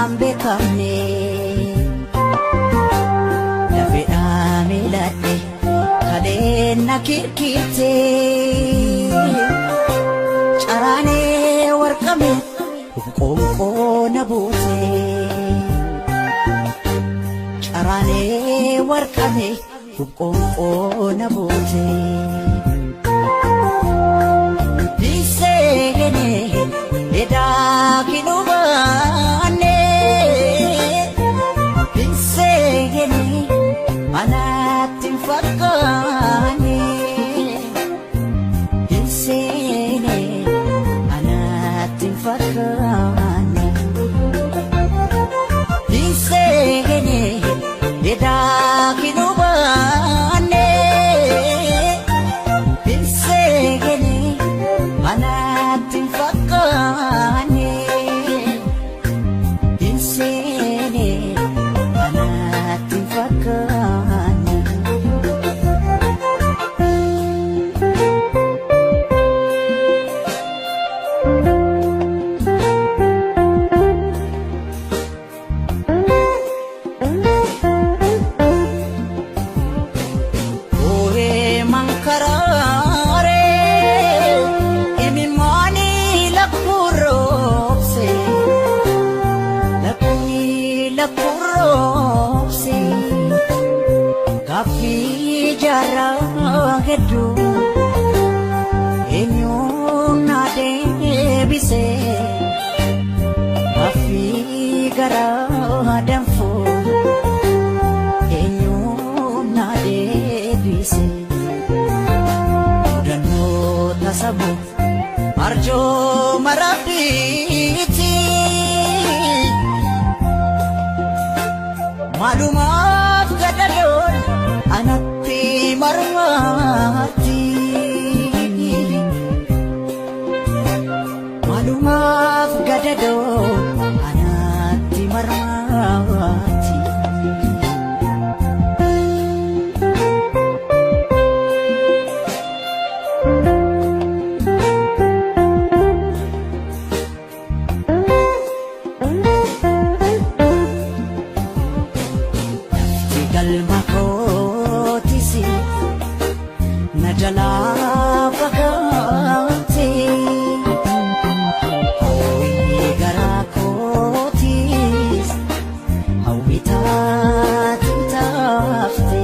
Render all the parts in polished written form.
Tasaan beekamne lafeedhaa miiladhe kaleen na kirkirte caraanee warqame qoonqoo na buute caraanee warqame qoonqoo na buute. Diseene edaa kinubaane diseene anatti hin fakkaanne diseene anatti hin fakkaanne diseene edaa kinubaane diseene anatti hin fakkaanne diseene anatti hin fakkaanne. Ooyee mankaraaree imimmooni lakkuroobse lakkuuni lakkuroobse gaaffii jaarraa hedduu eenyuun na deebise gaaffii garaa danfuu eenyuun na deebise. Mudannoo tasabu arjooma rabbiiti. Maalumaaf gadaloon anatti marmaatti. Maalumaaf gadadoon anatti marmaatti. Lafti galma kootis na jalaa fagaate. Hawwii garaa kootis hawwii taatu taafte.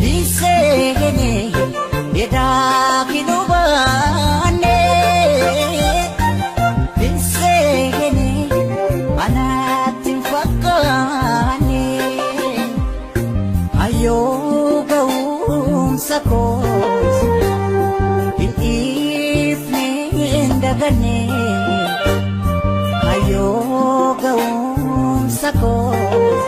Hiseene edaa kinubaane. Hiseene anatti hin fakkaanne. Ayyoo ga'umsa koos hin dhiifne hin daganne. Ayyoo ga'umsa koos